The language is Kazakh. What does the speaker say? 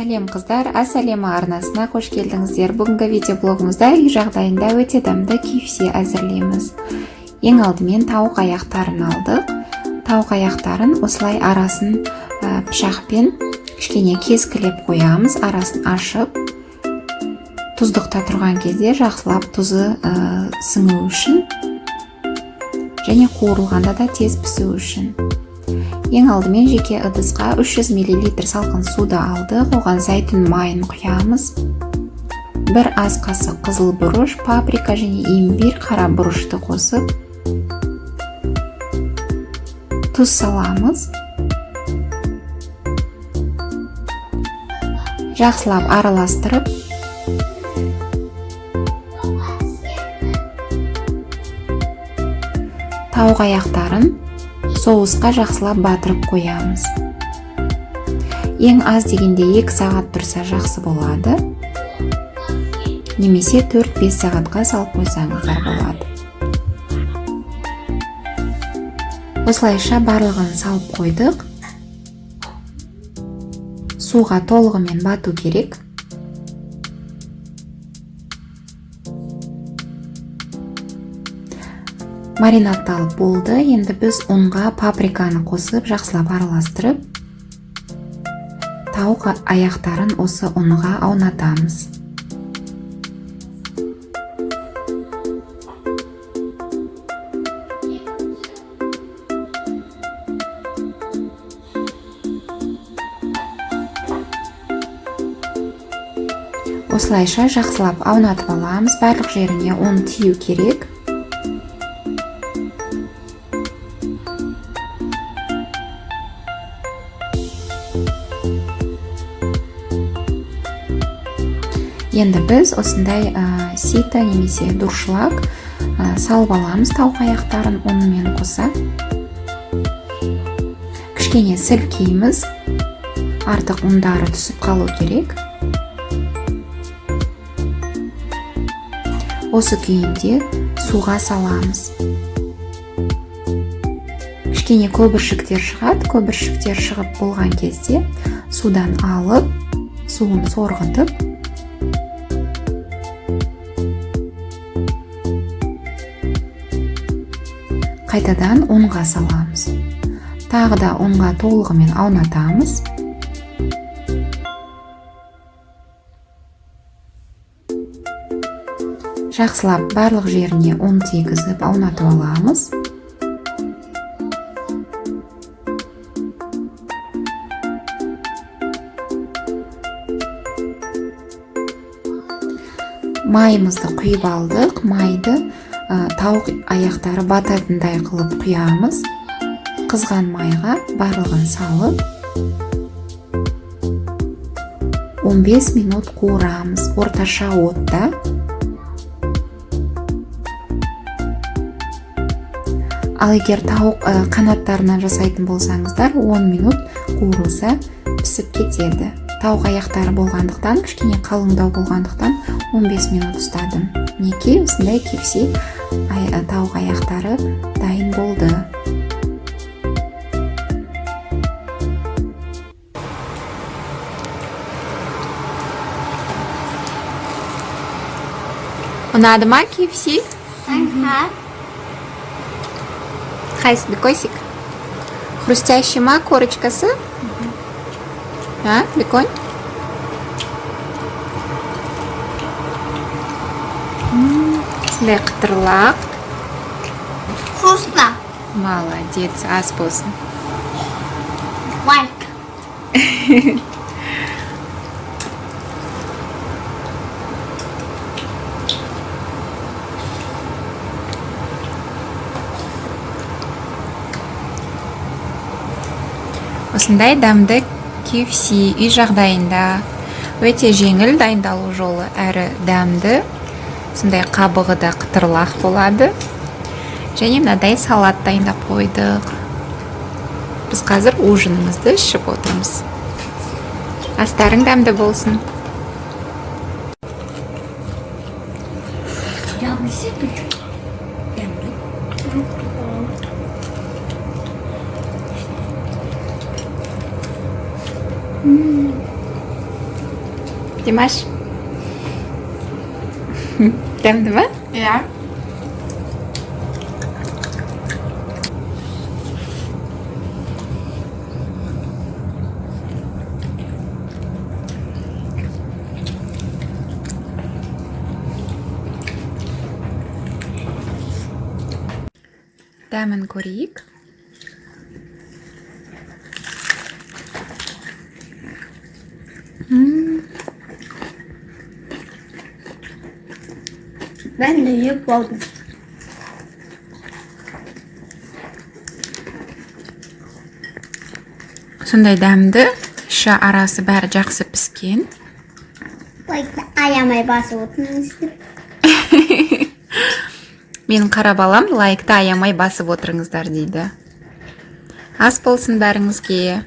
Сәлем, қыздар! Ас әлемі арнасына қош келдіңіздер! Бүгінгі видеоблогымызда үй жағдайында өте дәмді KFC әзірлейміз. Ең алдымен тауық аяқтарын алдық. Тауық аяқтарын осылай арасын пышақпен кішкене кескілеп қоямыз, арасын ашып, тұздықта тұрған кезде жақсылап тұзы сіңу үшін және қуырылғанда да тез пісу үшін. Ең алдымен жеке ыдысқа 300 мл салқын суды алдық, оған зәйтүн майын құямыз. Бір ас қасық қызыл бұрыш, паприка және имбирь, қара бұрышты қосып, тұз саламыз. Жақсылап араластырып, тауық аяқтарын соусқа жақсылап батырып қоямыз. Ең аз дегенде 2 сағат тұрса жақсы болады. Немесе 4-5 сағатқа салып қойсаңыздар болады. Осылайша барлығын салып қойдық. Суға толығымен бату керек. Маринадталып болды. Енді біз ұнға паприканы қосып жақсылап араластырып, тауық аяқтарын осы ұнға аунатамыз. Осылайша жақсылап аунатып аламыз. Барлық жеріне ұн тию керек. Енді біз осындай сито немесе дуршлаг салып аламыз тауық аяқтарын ұнымен қоса. Кішкене сілкейміз, артық ұндары түсіп қалу керек. Осы күйінде суға саламыз. Кішкене көбіршіктер шығады. Көбіршіктер шығып болған кезде судан алып, суын сорғытып, қайтадан ұнға саламыз. Тағы да ұнға толығымен аунатамыз. Жақсылап барлық жеріне ұн тигізіп аунатып аламыз. Майымызды құйып алдық. Майды тауық аяқтары бататындай қылып құямыз. Қызған майға барлығын салып 15 минут қуырамыз орташа отта. Ал егер тауық қанаттарынан жасайтын болсаңыздар, 10 минут қуырылса пісіп кетеді. Тауық аяқтары болғандықтан, кішкене қалыңдау болғандықтан 15 минут ұстадым. Мінекей осындай KFC тауық аяқтары дайын болды. Ұнады ма KFC? Аха. Қайсы, Бекосик? Хрустящий ма корочкасы? А, Беконь? Осындай қытырлақ. Вкусно. Молодец, ас болсын. Лайк. Осындай дәмді KFC үй жағдайында өте жеңіл дайындалу жолы, әрі дәмді. Сондай қабығы да қытырлақ болады. Және мынадай салат дайындап қойдық. Біз қазір ужинімізді ішіп отырмыз. Астарың дәмді болсын. Дәмді. Димаш, дәмді ма? Иә. Дәмін көрейік. Ben de yiyip oldum. Сондай дәмді, іші, арасы, бәрі жақсы піскен. Like аямай басып отырыңыз. Менің қара балам лайкты аямай басып отырыңыздар дейді. Ас болсын бәріңізге!